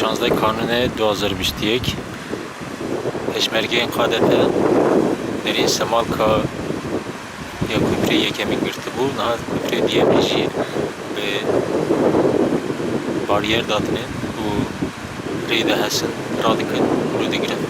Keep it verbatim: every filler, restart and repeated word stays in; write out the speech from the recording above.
Şanzdeh Kanûnê du hazar bîst û yek, Pêşmergeyên K D P derîn Semalka ya kuprê yekemîn girtibû, niha kuprê duyemîn jî bi baryer datine û rê dihesin, radikin, rû digirin.